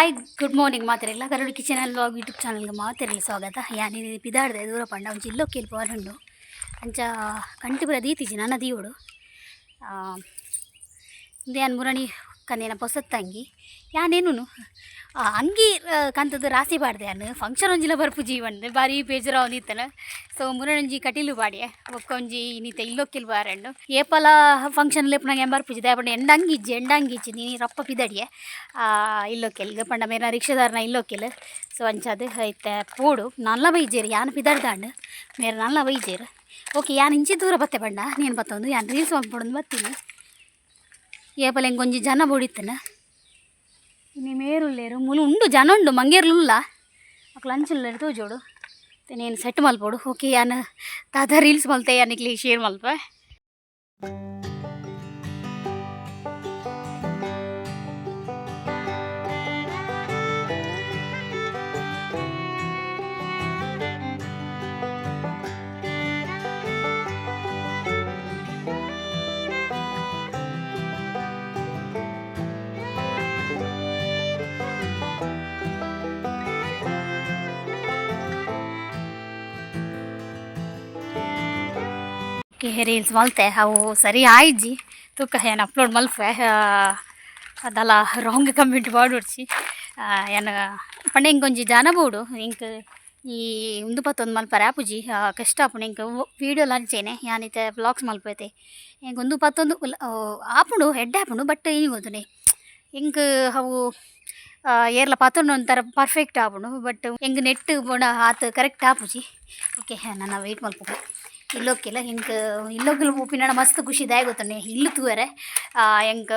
Hi, good morning ಮಾತೆರೆಗ್ಲ. ಗರುಡ್ kitchen and vlog YouTube ಚಾನಲ್ಗೆ ಮಾತೆರೆಗ್ಲ ಸ್ವಾಗತ. ಯಾನ್ ಪಿದಾಡ್ದೆ ದೂರ ಪಂಡ ಒಂಜಿ ಇಲ್ಲೊಕ್ಕೆಲ್ ಪೋವರುಂಡು. ಅಂಚ ಕಂಟಿ ಪೂರ ದೀತಿಜಿ ನನ ದೀವೊಡು. ಉಂದು ಯಾನ್ ಮುರಣಿ ಕಂದಿನ ಪೊಸತ್ತಂಗಿ. ಯಾನೇನುನು ಅಂಗಿ ಕಂತುದು ರಾಸಿ ಪಾಡ್ದೆ. ಯಾನ್ ಫಂಕ್ಷನ್ ಒಂಜಿಲ ಬರ್ಪುಜಿ ಪಂದ್ ಬಾರಿ ಬೇಜಾರಾವೊಂದಿತ್ತನ. ಸೊ ಮುರಣಿ ಕಟೀಲು ಪಾಡ್ಯೆ. ಬೊಕ್ಕ ಒಂಜಿ ಇನಿತ ಇಲ್ಲೊಕ್ಕೆಲ್ ಬಾರಂಡು. ಏಪಲ ಫಂಕ್ಷನ್ ಲೆಪ್ಪುನಗ ಯಾನ್ ಬರ್ಪುಜಿ, ದಾಯೆ ಪಂಡ ಎಂಡ ಅಂಗಿ ಇಜ್ಜಿ, ಎಂಡ ಅಂಗಿ ಇಜ್ಜಿ. ನೀ ರಪ್ಪ ಪಿದಡಿಯೆ ಇಲ್ಲೊಕ್ಕೆಲ್ಗ್ ಪಂಡ ಮೇರ್ನ ರಿಕ್ಷಾದಾರ್ನ ಇಲ್ಲೊಕ್ಕೆಲ್. ಸೊ ಅಂಚಾದ್ ಇತ್ತೆ ಪೋಡು. ನಾನ್ಲ ಬೈಜೆರ್, ಯಾನ್ ಪಿದಡ್ದಾಂಡ್, ಮೇರ್ ನಾನ್ಲ ಬೈಜೆರ್. ಓಕೆ, ಯಾನ್ ಇಂಚಿ ದೂರ ಬತ್ತೆ ಪಂಡ ನೇನು ಬತ್ತೊಂದು ಯಾನ್ ರೀಲ್ಸ್ ಮಲ್ಪೊಡೊಂದು ಬತ್ತೀನಿ. ಏಪಲ ಎಂಕೊಂಜಿ ಜನ ಬೋಡಿತ್ತನ. ಇನಿ ಮೇರುಲ್ಲೇರು ಮುಲು ಉಂಡು, ಜನ ಉಂಡು, ಮಂಗೇರ್ಲು ಉಲ್ಲ, ಅಕ್ಲು ಅಂಚುಲ್ಲೇರು ತೋಜೋಡು. ನೇನು ಸೆಟ್ ಮಲ್ಪೊಡು. ಓಕೆ, ಯಾನ್ ದಾದ ರೀಲ್ಸ್ ಮಲ್ತೆ ಯಾನ್ ನಿಕ್ಲೆಗ್ ಶೇರ್ ಮಲ್ಪೆ. ಓಕೆ, ರೀಲ್ಸ್ ಮಲ್ತೆ, ಅವು ಸರಿ ಆಯ್ಜಿ. ತೂಕ, ಯಾನ್ ಅಪ್ಲೋಡ್ ಮಲ್ಪೆ. ಅದಲ್ಲ ರಾಂಗ್ ಕಮೆಂಟ್ ಪಾಡೊಡ್ಚಿ. ಯಾನ್ ಪಂಡ ಎಂಕೊಂಜಿ ಜನ ಬೋಡು. ಎಂಕ್ ಈ ಉಂದು ಪತ್ತೊಂದು ಮಲ್ಪರೆ ಆಪುಜಿ, ಕಷ್ಟ ಆಪುಂಡು ಎಂಕ್. ವೀಡಿಯೋಲ ಅಂಚೆನೆ, ಯಾನ್ ಇತ್ತೆ ವ್ಲಾಗ್ಸ್ ಮಲ್ಪೆತೆ. ಎಂಕ್ ಉಂದು ಪತ್ತೊಂದು ಆಪುಂಡು, ಎಡ್ಡೆ ಆಪುಂಡು. ಬಟ್ ಇನಿ ಗೊತ್ತುಂಡೆ, ಎಂಕ್ ಅವು ಏರ್ಲ ಪತ್ತೊಂಡು ಒಂಥರ ಪರ್ಫೆಕ್ಟ್ ಆಪುಂಡು. ಬಟ್ ಎಂಕ್ ನೆಟ್ ಬೋಡ ಆತ್ ಕರೆಕ್ಟ್ ಆಪುಜಿ. ಓಕೆ, ನನ ವೆಯ್ಟ್ ಮಲ್ಪುಗ ಇಲ್ಲೊಕ್ಕೆಲ. ಎಂಕ್ ಇಲ್ಲೊಕ್ಕೆಲ್ ಪೋಪಿನಡ ಮಸ್ತ್ ಖುಷಿ. ದಾಯೆ ಗೊತ್ತುಂಡೆ? ಇಲ್ಲು ತೂವರೆ ಎಂಕ್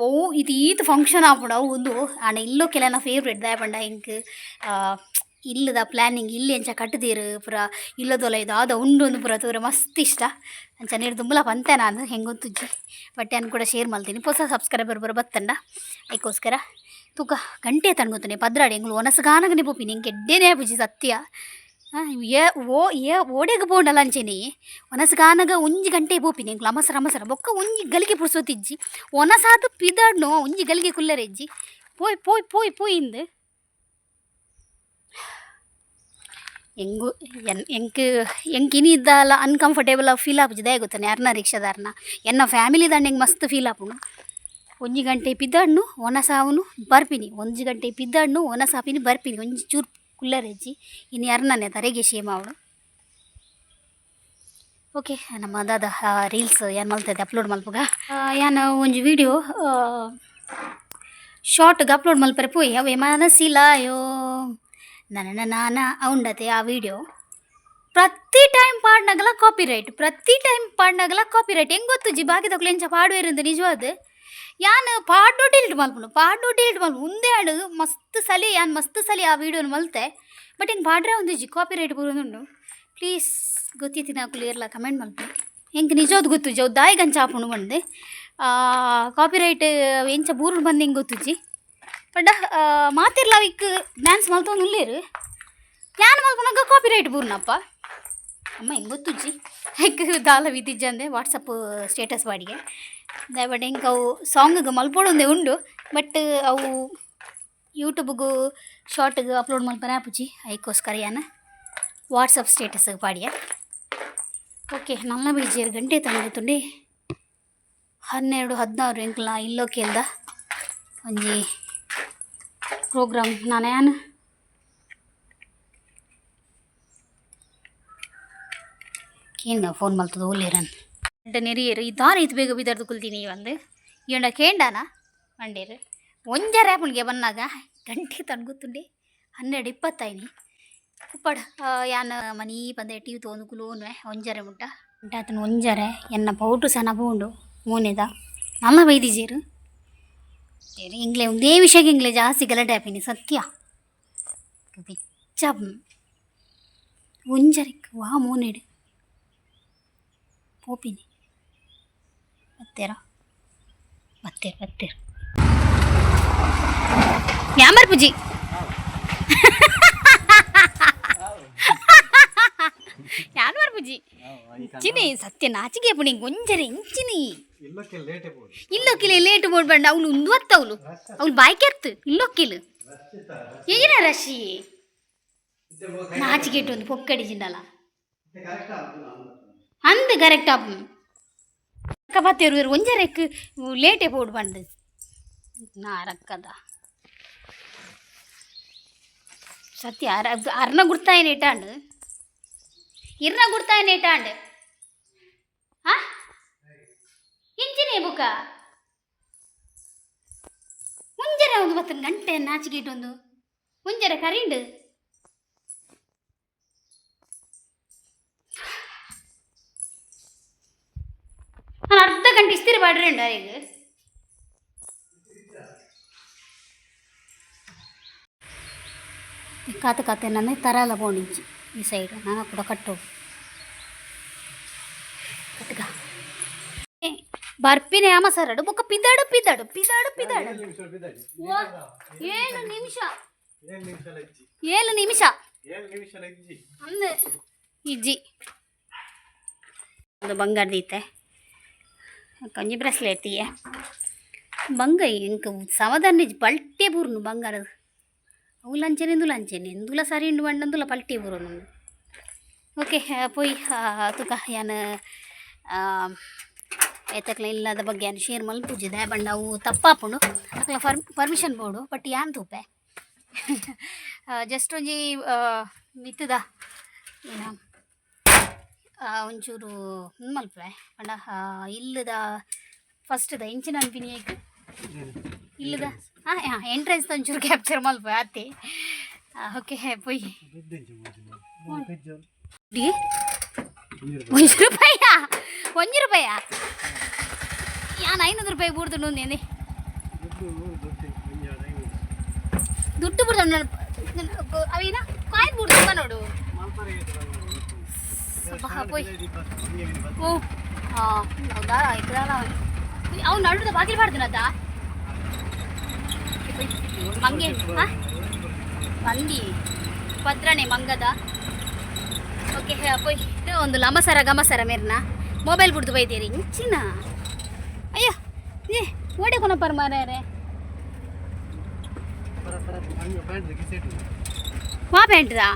ಒವು ಇದು ಈತ್ ಫಂಕ್ಷನ್ ಆಪುಂಡು ಅವು ಉಂದು. ಆಂಡ ಇಲ್ಲೊಕ್ಕೆಲ ಎನ್ನ ಫೇವ್ರೇಟ್. ದಾಯೆ ಪಂಡ ಎಂಕ್ ಇಲ್ಲದ ಪ್ಲ್ಯಾನಿಂಗ್, ಇಲ್ಲು ಎಂಚ ಕಟ್ಟುದೆರ್, ಪೂರ ಇಲ್ಲದೊಲ ದಾದ ಉಂಡು ಅಂದ್ ಪೂರ ತೂವರೆ ಮಸ್ತ್ ಇಷ್ಟ. ಅಂಚ ನೀರು ದುಂಬುಲ ಪಂತೆ ನಾನು, ಹೆಂಗೆ ಗೊತ್ತುಜ್ಜಿ. ಬಟ್ ಯಾನ್ ಕೂಡ ಶೇರ್ ಮಲ್ತೀನಿ. ಪೊಸ ಸಬ್ಸ್ಕ್ರೈಬರ್ ಪೂರ ಬತ್ತಂಡ ಐಕೋಸ್ಕರ. ತೂಕ, ಗಂಟೆ ತನ್ಗೊತ್ತುನೆ 12. ಎಂಕುಲು ಒನಸ್ಗಾನಗನೆ ಪೋಪಿನಿ. ಎಂಕ್ ಎಡ್ಡೆನೇ ಆಪುಜಿ ಸತ್ಯ. ಏ ಓ ಏ ಓಡೆಗ್ ಪೋಂಡಲ ಅಂಚೆನೆ ಒನಸ್ಗಾನಗ ಒಂಜಿ ಗಂಟೆ ಪೋಪಿನಿ ಎಂಕುಲು ಅಮಸರ ಅಮಸರ. ಬೊಕ್ಕ ಒಂಜಿ ಗಳಿಗೆ ಪುರ್ಸೊತ್ತಿಜ್ಜಿ. ಒನಸಾದ್ ಪಿದಡ್ನು ಒಂಜಿ ಗಳಿಗೆ ಕುಲ್ಲರೆ ಇಜ್ಜಿ. ಪೋಯ್ ಪೋಯ್ ಪೋಯ್ ಪೋಯ್ ಇಂದ್. ಎಂಗು ಎನ್ ಎಂಕ್ ಎಂಕ್ ಇನಿ ದಾಲ ಅನ್ಕಂಫರ್ಟೇಬಲ್ ಫೀಲ್ ಆಪುಜಿ. ದಾಯೆ ಗೊತ್ತನೆ? ಅರ್ನ ರಿಕ್ಷಾದಾರ್ನ ಎನ್ನ ಫ್ಯಾಮಿಲಿ ದಂಡ ಎಂಕ್ ಮಸ್ತ್ ಫೀಲ್ ಆಪುಂಡು. ಒಂಜಿ ಗಂಟೆ ಪಿದಡ್ನು, ಒನಸಾವುನು, ಬರ್ಪಿನಿ. ಒಂಜಿ ಗಂಟೆ ಪಿದಡ್ನು, ಒನಸಾಪಿನಿ, ಬರ್ಪಿನಿ. ಒಂಜಿ ಚೂರು ಕುಲ್ಲರೆಜ್ಜಿ. ಇನಿ ಅರ್ನನೆ ತರೆಗೆ ಶೇಮ್ ಆವಡು. ಓಕೆ, ನಮ್ಮ ದಾದ ರೀಲ್ಸ್ ಯಾನ್ ಮಲ್ತದೆ ಅಪ್ಲೋಡ್ ಮಲ್ಪುಗ. ಯಾನ್ ಒಂಜಿ ವೀಡಿಯೋ ಶಾರ್ಟ್ಗೆ ಅಪ್ಲೋಡ್ ಮಲ್ಪರೆ ಪೋಯಿ. ಅವೇ ಮನಸ್ಸಿಲಾಯೋ ನನ್ನ ನಾನ ಉಂಡತೆ ಆ ವಿಡಿಯೋ. ಪ್ರತಿ ಟೈಮ್ ಪಾಡ್ನಗಲ ಕಾಪಿ ರೈಟ್, ಪ್ರತಿ ಟೈಮ್ ಪಾಡ್ನಗಲ ಕಾಪಿ ರೈಟ್. ಹೆಂಗೆ ಗೊತ್ತುಜ್ಜಿ ಬಾಕಿದಕ್ಲು ಎಂಚ ಪಾಡುವೆರಂತ. ನಿಜವಾದ ಯಾನ್ ಪಾಡ್ಡು ಡಿಲೀಟ್ ಮಲ್ಪುನು, ಪಾಡ್ಡು ಡಿಲೀಟ್ ಮಲ್ಪು. ಉಂದೇ ಆಂಡ್ ಮಸ್ತ್ ಸಲಿ, ಯಾನ್ ಮಸ್ತ್ ಸಲಿ ಆ ವೀಡಿಯೋನ ಮಲ್ತೆ. ಬಟ್ ಹಿಂಗೆ ಪಾಡ್ರೆ ಒಂದಿಜ್ಜಿ, ಕಾಪಿ ರೈಟ್ ಬರೋದುಂಡು. ಪ್ಲೀಸ್, ಗೊತ್ತಿತ್ತಿನಕುಲು ಏರ್ಲ ಕಮೆಂಟ್ ಮಲ್ಪು. ಎಂಕ್ ನಿಜವಾದ ಗೊತ್ತುಜ್ಜಿ ಅವು ದಾಯಿಗಂಚ ಆಪುಂಡು ಪಂದ್. ಕಾಪಿ ರೈಟ್ ಎಂಚ ಬೂರುಂಡು ಪಂದ್ ಎಂಕ್ ಗೊತ್ತುಜ್ಜಿ. ಪಂಡ ಮಾತೆರ್ಲ ಅವಿಕ್ ಡ್ಯಾನ್ಸ್ ಮಲ್ತೊಂದು ಉಲ್ಲೇರು, ಯಾನ್ ಮಲ್ಪುನಗ ಕಾಪಿ ರೈಟ್ ಬೂರ್ನಪ್ಪ ಅಮ್ಮ. ಹೆಂಗೆ ಗೊತ್ತುಜ್ಜಿ. ಎಂಕ್ ದಾಲ ವಿದಿಜ್ಜಂದೆ ವಾಟ್ಸಪ್ ಸ್ಟೇಟಸ್ ಬಾಡಿಗೆ. ಬಟ್ ಎಂಕ್ ಅವು ಸಾಂಗ್ಗೆ ಮಲ್ಪೊಡೊಂದೇ ಉಂಡು. ಬಟ್ ಅವು ಯೂಟ್ಯೂಬ್ಗು ಶಾರ್ಟ್ಗೆ ಅಪ್ಲೋಡ್ ಮಲ್ಪರೆ ಆಪುಜಿ. ಐಕೋಸ್ಕರ ಯಾನ್ ವಾಟ್ಸಪ್ ಸ್ಟೇಟಸ್ ಪಾಡಿಯೆ. ಓಕೆ, ನಲ್ಲ ಬೈಜೇರು. ಗಂಟೆ ತನಗುತ್ತುಂಡೆ? 12:16. ಎಂಕ್ಲ ಇಲ್ಲೊಕ್ಕೆಲ್ದ ಒಂಜಿ ಪ್ರೋಗ್ರಾಮ್. ನಾನು ಯಾನ್ ಕೇಂದ್ರ ಫೋನ್ ಮಲ್ತದ ಓಲೇರನ್ ಗಂಟೆ ನೆರಿಯರು. ಈ ದಾರ ಇತ್ತು ಬೇಗ ಬಿದರ್ದು ಕುಲ್ತೀನಿ ಒಂದು ಎಂಡ ಕೇಂಡಾನ ಮಂಡೇರು ಒಂಜರೆ ಆಪುಣಿಗೆ ಬನ್ನಾಗ. ಗಂಟೆ ತನ್ಗುತ್ತುಂಡೆ? 12:25. ಉಪ್ಪಡ್ ಯಾನ್ ಮನೀ ಪಂದೆ ಟಿವಿ ತೋಂದು ಕುಲೋನ್ವೆ ಒಂಜರೆ ಮುಟ್ಟ. ಆತನ ಒಂಜರೆ ಎನ್ನ ಪೌಟು ಸನ ಪೋಂಡು ಮೋನೆದ. ನಲ್ಲ ಬೈದಿಜೇರು ಎಂಗ್ಲೆ. ಒಂದೇ ವಿಷಯಕ್ಕೆ ಎಂಗ್ಲೆ ಜಾಸ್ತಿ ಗಲಾಟೆ ಆಪಿನಿ ಸತ್ಯ. ಬೆಚ್ಚ ಒಂಜರೆಕ್ ವಾ ಮೋನೆಡ್ ಪೋಪಿನಿ. ಬತ್ತೇರ ಬತ್ತೇರ್ ಬತ್ತೇರ್ ಯಾಮರ್ ಪೂಜಿ ಯಾನ್ ಪೂಜಿ ಇಂಚಿನಿ ಸತ್ಯ ನಾಚಿಕೆ ಪುಣಿ. ಒಂಜರೆ ಇಂಚಿನಿ ಇಲ್ಲೊಕ್ಕಿಲೆ ಲೇಟ್ ಬೋಡ್ ಬಂಡ. ಅವಳು ಉಂದು ಅತ್ತ ಅವಳು ಅವಳು ಬಾಯ್ಕೆ ಅತ್ತು ಇಲ್ಲೊಕ್ಕಿಲ್. ಏನ ರಶಿ ನಾಚಿಕೆಟ್ಟು ಒಂದು ಪೊಕ್ಕಡಿ ಜಿಂಡಲ ಅಂದು ಕರೆಕ್ಟ್ ಆಪ್ ಪತ್ತೇರು ಒಂಜರೆಕ್ ಲೇಟೆ ಪೋಡು ಬಂದು ನಾರಕ್ಕದ ಸತ್ಯ ಅರ ಅರ್ನ ಗುರ್ತಾಯನ ಇಟ್ಟಾಂಡು ಇರ್ನ ಗುರ್ತಾಯನ ಇಟ್ಟಾಂಡು ಆ ಇಂಚಿನೇ ಬುಕ್ಕ ಮುಂಜಾನೆ ಒಂದು ಬತ್ತನ ಗಂಟೆ ನಾಚಿಕೆ ಒಂದು ಮುಂಜಾನೆ ಕರಿಂಡು ನಾನು ಅರ್ಧ ಗಂಟೆ ಇಸ್ತಿರಿ ಬಾಡ್ರಿ ಉಂಡು ಈಗ. ಕಾತ ಕಾತೆ ನಾನು ತರಲ್ಲ ಬೋಣಿಂಚಿ ಈ ಸೈಡ್ ನಾನು ಕೂಡ ಕಟ್ಟು ಕಟ್ಗ ಬರ್ಪಿನ ಯಾಮ ಸರಡು ಬೊಕ್ಕ ಪಿದಾಡು ಪಿದಾಡು ಪಿದಾಡು ಪಿದಾಡು. 7 ನಿಮಿಷ, 7 ನಿಮಿಷ ಅಂದು ಇಜ್ಜಿ ಒಂದು ಬಂಗಾರ ದೀತೆ ಕಂಜಿ ಬ್ರೆಸ್ಲೆಟ್ ತೀಯ ಬಂಗ ಇಂಕ ಸಮಾಧಾನ ಪಲ್ಟೆ ಬೂರ್ನು ಬಂಗಾರದ ಅವು ಲಂಚನೆ ಇಂದು ಲಂಚನೆ ಇಂದುಲ ಸರಿ ಇಂಡು ಬಂಡಂದುಲ ಪಲ್ಟೆ ಬೂರುನು. ಓಕೆ ಪೋಯ್ ತುಕ ಯಾನ್ ಏತಕ್ಲ ಇಲ್ಲದ ಬಗ್ಗೆ ಯಾನ್ ಶೇರ್ ಮಲ್ಪುಜಿದೆ ಬಂಡ ಅವು ತಪ್ಪಾಪುಂಡು ಅಕ್ಲ ಪರ್ಮಿಷನ್ ಬೋಡು ಬಟ್ ಯಾನ್ ತೂಪೆ ಜಸ್ಟ್ ಒಂಜಿ ಮಿತ್ತದ ಏನ ಒಂಚೂರು ಮಲ್ಪೆ ಪಂಡ ಇಲ್ಲದ ಫಸ್ಟ್ದ ಇಂಚಿನ ಅನ್ಪಿನಿ ಏಕ್ ಇಲ್ಲದ ಹಾಂ ಹಾಂ ಎಂಟ್ರೆನ್ಸ್ ಒಂಚೂರು ಕ್ಯಾಪ್ಚರ್ ಮಲ್ಪೆ ಆತೆ. ಓಕೆ ಪೊಯ್ ಒಂಜಿ ರೂಪಾಯ ಒಂಜಿ ರೂಪಾಯ ಯಾನ್ 500 ರೂಪಾಯಿ ಬೂಡ್ದು ನೇನೆ ದುಡ್ಡು ಬುಡ್ದು ಅವೇನ ಕಾಯಿನ್ ಬೂಡ್ದು ನೋಡು ಪೋಯ್. ಓ ಹಾಂ ಹೌದಾ ಆಯ್ತದಲ್ಲ ಅವ್ನು ನಡುದ ಬಾಗಿಲು ಬಾರ್ದನದ ಮಂಗೆ ಹಾಂ ಮಂದಿ ಪತ್ರನೆ ಮಂಗದ. ಓಕೆ ಪೋಯ್ ಒಂದು ಲಮಸರ ಗಮಸರ ಮೇರ್ನ ಮೊಬೈಲ್ ಬಿಡ್ದು ಬೈದೇರಿ ಇಂಚಿನ ಅಯ್ಯೋ ಏ ಓಡೆ ಕೊನಪರ್ ಮಾರ್ರೆ ವಾ ಪ್ಯಾಂಟ್ರಾ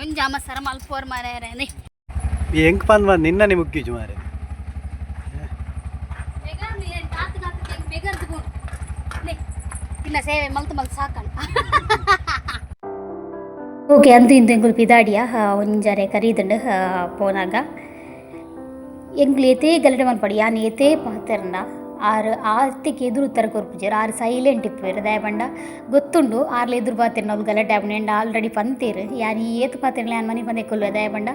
ಒಂಜಿ ಅಮಸರ ಮಲ್ಪೋರ್ ಮಾರ್ರೆ. ಎಂಕ್ ಪಂದ್ ಬಂದು ನಿನ್ನನೆ ಮುಗ್ಗಿಜು ಮಾರೆ. ಇಲ್ಲ ಸೇವೆ ಮಲ್ತು ಮಲ್ತು ಸಾಕಣ. ಓಕೆ ಅಂತು ಇಂತು ಎಂಕುಲು ಪಿದಾಡಿಯ ಒಂಜಾರೆ ಕರೀದುಂಡು ಪೋನಾಗ ಎಂಕ್ಲು ಏತೇ ಗಲಾಟೆ ಮಲ್ಪಡಿ ಯಾನ್ ಏತೇ ಪಾತೆರ್ಂಡ ಆರು ಆತಿಗೆ ಎದುರು ಉತ್ತರ ಕೊರ್ಪುಜೆರ್ ಆರು ಸೈಲೆಂಟ್ ಇಪ್ಪುವೆರ್. ದಾಯೆ ಪಂಡ ಗೊತ್ತುಂಡು ಆರ್ಲ ಎದುರು ಪಾತೆರ್ಂಡ ಅವ್ಲು ಗಲಾಟೆ ಆಪುಂಡು ಎಂಡ ಆಲ್ರೆಡಿ ಪಂತೇರು ಯಾನ್ ಏತ್ ಪಾತೆರ್ಂಡಲ ಯಾನ್ ಮನಿ ಪಂದೆ ಕುಲ್ಲುವೆ. ದಾಯೆ ಪಂಡ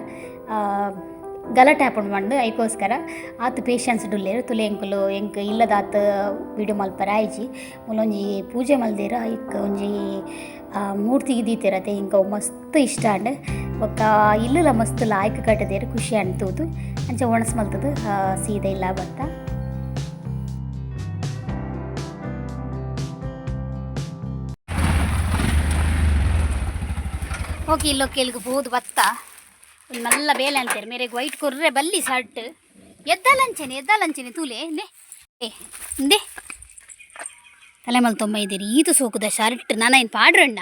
ಗಲಾಟೆ ಆಪುಂಡು ಪಂದ್ ಐಕೋಸ್ಕರ ಆತ್ ಪೇಷನ್ಸ್ ಉಲ್ಲೆರ್ ತುಲೆ ಎಂಕುಲು ಎಂಕ್ ಇಲ್ಲದಾತ್ ವೀಡಿಯೋ ಮಲ್ಪರೆ ಆಯ್ಜಿ. ಮೂಲೊಂಜಿ ಪೂಜೆ ಮಲ್ದೆರ್ ಐಕ್ ಒಂಜಿ ಮೂರ್ತಿಗೆ ದೀತೆರ್ ಅತೆ ಎಂಕ್ ಅವು ಮಸ್ತ್ ಇಷ್ಟ ಆಂಡ್ ಬೊಕ್ಕ ಇಲ್ಲುಲ ಮಸ್ತ್ ಲಾಯ್ಕ್ ಕಟ್ಟುದೆರ್ ಖುಷಿ ಆಂಡ್ ತೂದು ಅಂಚ ಒಣಸ್ ಮಲ್ತುದು ಸೀದಾ ಇಲ್ಲ ಬತ್ತ. ಓಕೆ ಇಲ್ಲೊಕ್ಕೆಲ್ಗ್ ಪೋದು ಬತ್ತ ಒಂಜಿ ಮಲ್ಲ ಬೇಲೆ ಅಂತೆರ್ ಮೇರೆಗ್ ವೈಟ್ ಕೊರ್ರೆ ಬಲ್ಲಿ ಶರ್ಟ್ ಎದ್ದಲಂಚನೆ ಎದ್ದಲಂಚನೆ ತೂಲೆ ನೆ ಏ ಇಂದೆ ತಲೆ ಮಲ್ತೊಂಬ ಇದ್ದೀರಿ ಈತು ಸೋಕುದ ಶರ್ಟ್ ನಾನ ಏನು ಪಾಡ್ರಂಡ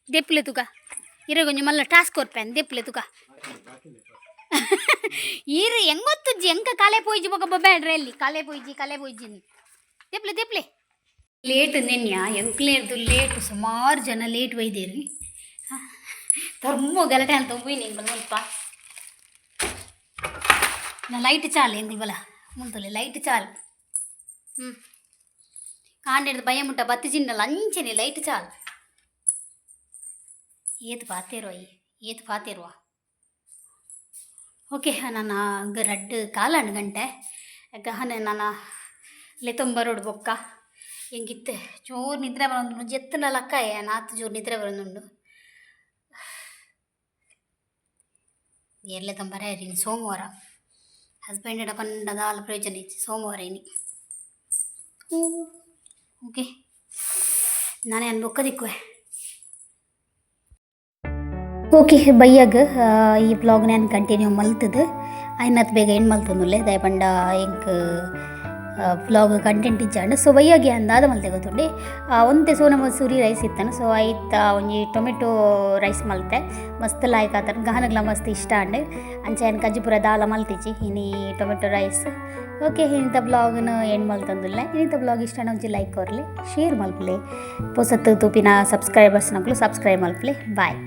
ದೆಪ್ಪಲೆ ತುಕ ಇರಗೊಂಜಿ ಮಲ್ಲ ಟಾಸ್ಕ್ ಕೊರ್ಪೆನ್ ದೆಪ್ಪಲೆ ತುಕ ಈರು ಹೆಂಗೊತ್ತುಜ್ಜಿ ಎಂಕ ಕಾಲೆ ಪೋಯ್ಜಿ ಬೊಕ ಬೊಬ್ಯಾಡ್ರೆ ಅಲ್ಲಿ ಕಾಲೆ ಪೋಯ್ಜಿ ಕಾಲೆ ಪೋಯ್ಜಿ ದೆಪ್ಲೆ ದೆಪ್ಲೆ ಲೇಟ್ ನೆನ್ಯ ಎಂಕ್ಲೇರ್ದು ಲೇಟ್ ಸುಮಾರು ಜನ ಲೇಟ್ ಒಯ್ದೇರಿ ತರ್ಮೋ ಗಲಾಟೆ ಅಂತ ತೊಂಬುಯಿನಿ ಎಂಕುಲು ಮುಲ್ಪ ನಾ ಲೈಟ್ ಚಾಲು ಎಂಕುಲು ಬಲ ಮುಲ್ತೊಲೆ ಲೈಟ್ ಚಾಲು ಹ್ಞೂ ಕಾಂಡೆಡ್ದು ಭಯ ಮುಟ್ಟ ಬತ್ತಿ ಚಿನ್ನಲ್ಲ ಅಂಚನೆ ಲೈಟ್ ಚಾಲು ಏತ್ ಪಾತೇರುವ ಏತ್ ಪಾತೇರುವ. ಓಕೆ ನಾನು ರಡ್ಡ್ ಕಾಲಾಂಡ್ ಗಂಟೆ ಗಹನೆ ನಾನು ಲೆತೊಂಬರೋಡು ಬೊಕ್ಕ ಎಂಕಿತ್ತೆ ಜೋರು ನಿದ್ರೆ ಬರೋದು ಜೆತ್ತುಂಡ ಲಕ್ಕಾಯ ನಾತ್ ಜೋರು ನಿದ್ರೆ ಬರೋದುಂಡು ಏರ್ಲೆ ತಂಬರ ಇನಿ ಸೋಮವಾರ ಹಸ್ಬೆಂಡ್ ಪಂಡ ದಾಲ ಪ್ರಯೋಜನ ಇಜ್ಜಿ ಸೋಮವಾರ ಇನಿ. ಓಕೆ ನಾನೇ ಬೊಕ್ಕ ದಿಕ್ಕುವೆ. ಓಕೆ ಬಯ್ಯಾಗ ಈ ಬ್ಲಾಗ್ ನಾನು ಕಂಟಿನ್ಯೂ ಮಲ್ತದು ಐನತ್ ಬೇಗ ಎಂಡ್ ಮಲ್ತೊಂದುಲ್ಲೆ ದಾಯೆ ಪಂಡ ಎಂಕ್ ವ್ಲಾಗ್ ಕಂಟೆಂಟ್ ಇಜ್ಜಾಂಡ್. ಸೊ ಬಯ್ಯಗೆ ಅಂದಾದ ಮಲ್ತೆ ಗೊತ್ತುಂಡೆ, ಒಂತೆ ಸೋನ ಮಸೂರಿ ರೈಸ್ ಇತ್ತನು. ಸೊ ಐತ ಒಂಜಿ ಟೊಮೆಟೊ ರೈಸ್ ಮಲ್ತೆ, ಮಸ್ತ್ ಲಾಯ್ಕ್ ಆತನ, ಗಹನಗ್ಲ ಮಸ್ತ್ ಇಷ್ಟ ಆಂಡ್. ಅಂಚ ಯಾನ್ ಕಜ್ಜಿಪುರ ದಾಲ ಮಲ್ತಿಜಿ ಇನಿ ಟೊಮೆಟೊ ರೈಸ್. ಓಕೆ, ಇನಿತ ಬ್ಲಾಗ್ನ ಎಂಡ್ ಮಲ್ತೊಂದುಲ್ಲೆ. ಇನಿತ ಬ್ಲಾಗ್ ಇಷ್ಟ ಒಂಜಿ ಲೈಕ್ ಕೊರ್ಲೆ, ಶೇರ್ ಮಲ್ಪಲೆ, ಪೊಸತ್ತು ತೂಪಿನ ಸಬ್ಸ್ಕ್ರೈಬರ್ಸ್ ನಕುಲು ಸಬ್ಸ್ಕ್ರೈಬ್ ಮಲ್ಪಲೆ. ಬಾಯ್.